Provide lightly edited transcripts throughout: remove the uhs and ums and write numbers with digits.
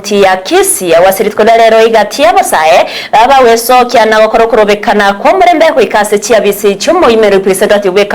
County ya Kisii ase rituko ria rero egati y'abasae bagwesokia na gokora okorobekana kw'omorembe goika ase chiabisi chi'omoimeri representative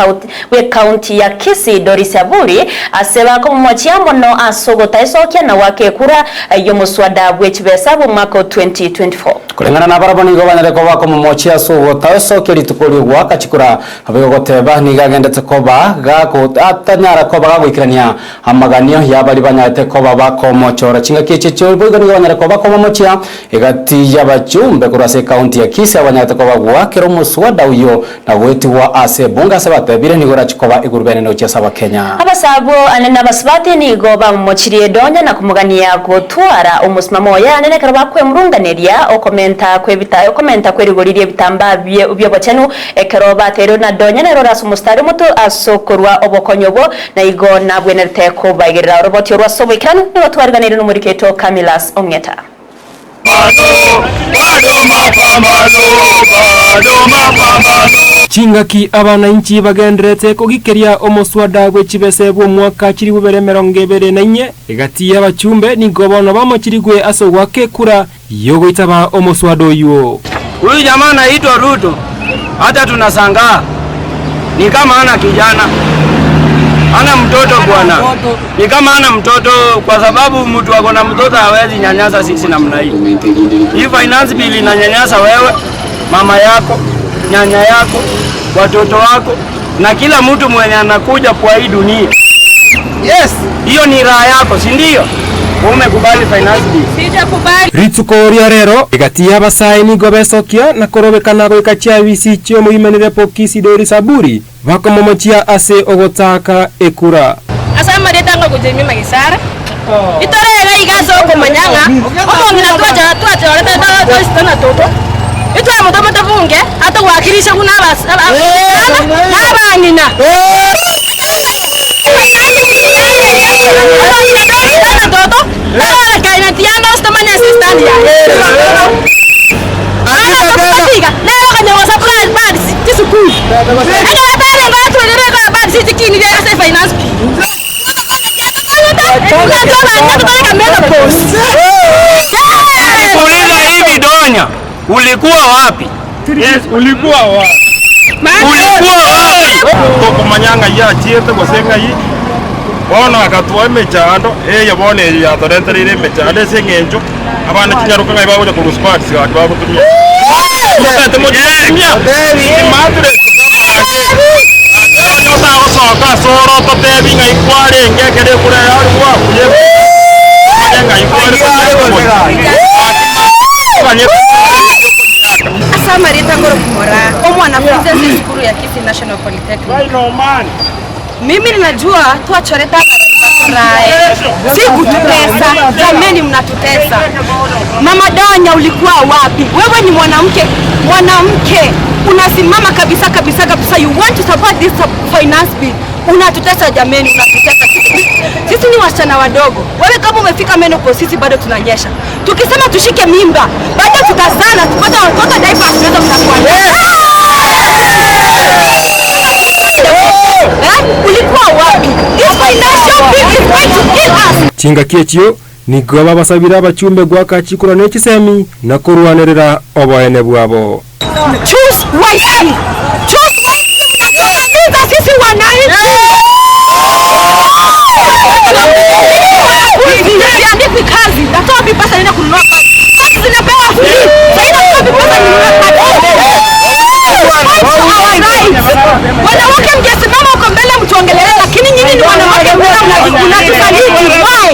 bw'ecounty ya Kisii Doris Aburi ase bakomomochia mono ase ogotaesokia na goaka ekura y'omoswada bw'echibesa bw'omwaka o 2024. Koreng'ana nabarabwo nigo banyare koba bakomomochia ase ogotaesokia rituko ri'ogoaka chikura, naboigo goteba nigo agendete koba gako atanyara koba gagoikerania Amaganio y'abaria banyarete koba bakomochora chingaki echi echio boigo nigo banyare koba bakomomochia egati y'abachumbe korwa ase ekaunti ya Kisii abanyarete koba goakera omoswada oyio na goetigwa ase ebunge ase batebire nigo orachi koba iguru bene gochia ase abakenya. Abasaabwo anene abasubati nigo bamomochirie donya na komogania gotwara omosimamo oye anene ekero bakwemurunganeria okomenta kw'ebita okomenta kw'erigori ri'ebitambaa bi'obochenu ekero bateirwe na donya nere ore ase omositari omoto ase okorua obokonyi obwo Na igo nabwenerete kobaigerera oroboti orwo ase oboikeranu, nigo twariganeirie nomoriki oito Camillus Ong'eta. Chingaki abanainchi bagendererete kogikeria omoswada bwe chibese bw'omwaka chilifu bibere emerongo ebere na inye, egati y'abachumbe nigo bono bamochirigwe ase ogoaka ekura y'ogoitaba omoswada oyio. Huyu jamaa anaitwa Ruto, hata tunasangaa ni kama hana kijana, hana mtoto bwana, ni kama hana mtoto, kwa sababu mtu ako na mtoto hawezi nyanyasa sisi namna hii. Hii finance bill inanyanyasa wewe, mama yako, nyanya yako, watoto wako na kila mtu mwenye anakuja kwa hii dunia. Yes, hiyo ni raha yako, si ndio? Umekubali finance bill. Sijakubali. Rituko ria rero, egati y'abasae nigo besokia na korobekana goika chiabisi chi'omoimenire Pokisi Dori Saburi, bakomomochia ase ogotaaka ekura. Ase amarieta anga gochia Magisara, itorere iga ase okomanya ng'a omong'ina twacha twachorete toisete na toto, itwamotomete bunge atogwakirishe buna abas aba abana na abang'ina. Omong'ina toisete na toto, tarorekaine tianda ase tomanye ase estand yaye. Bono tokobatiga iga, nere okonyora gose bra pads chisukuru. Ekero tarenge atwerire ekora pads chikinire ase efinance bill. Kuuliza hivi Donya, ulikuwa wapi? Yes, ulikuwa wapi? Ulikuwa wapi? Tokomanya ng'ai achiete gose ng'ai, bono agatoa emechando, eye bono eye yatorentereire emechando ase eng'encho abana chinyaroka ng'ai bagocha korwa squads gaki bagotumia. Totagete mochitumia, chimatress Onye otagosoka ase ore ototebi ng'ai kwarenge ekero ekura yare gwakuya omanye ng'ai kware Ase amarieta akorokwa omwanafunzi ase esukuru ya Kisii National Polytechnic. Mimi ninajua twachorete abarai batorae, si kututesa. Jameni, mnatutesa. Mama Donya, ulikuwa wapi? Wewe ni mwanamke, mwanamke unasimama kabisa kabisa kabisa, you want to support this finance bill. Unatutesa jameni, unatutesa. Sisi ni wasichana wadogo. Wewe kama umefika menopause, sisi bado tunanyesha. Tukisema tushike mimba, bado tutazana, tupate watoto diapers, tunaweza mtakuwa. Eh? Ulikuwa wapi? This financial bill is going to kill us. Chingaki echio nigo babasabire abachumbe goaka chikura ne chisemi na korwanerera oboene bwabo. Choose wisely. Choose wisely. Mnatuangamiza sisi wananchi. Siandikwi kazi. Natoa wapi pesa niende kununua kazi? Kazi zinapewa free. Sasa natoa wapi pesa ninunue kazi? Fight for our rights. Wanawake mngesimama huko mbele mtuongelee, lakini nyinyi ni wanawake mbona mnatusaliti? Why?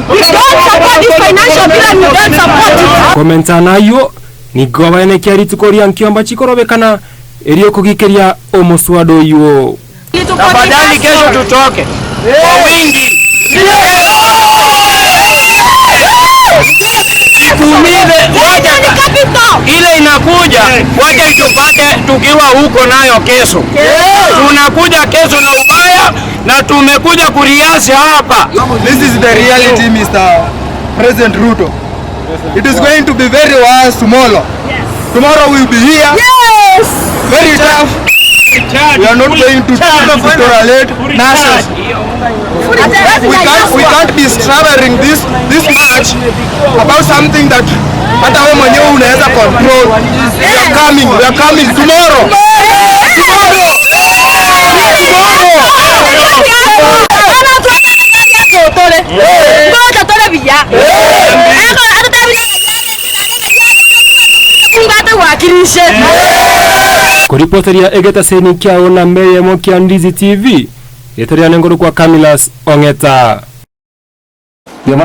We don't support this financial bill and we don't support it. Komenta nayio, nigo abaenekia rituko ria nkiomba chikorobekana erio kogikeria omoswada oyio. Tafadhali kesho tutoke kwa wingi. Tumize wacha ile inakuja, wacha itupate tukiwa huko nayo kesho. Tunakuja kesho na ubaya na tumekuja kuriasi hapa. This is the reality, Mr. President Ruto. It is going to be very worse tomorrow. Tomorrow we'll be here. Yes. Very tough. We are not going to, to tolerate nonsense. We can't, we can't be struggling this, this much about something that hata wewe mwenyewe unaweza control. We are coming, we are coming tomorrow. Tomorrow. Koripoteria egetaseni kiao na meyemo kia Ndizi TV, etoria nengoro kwa Camillus Ong'eta.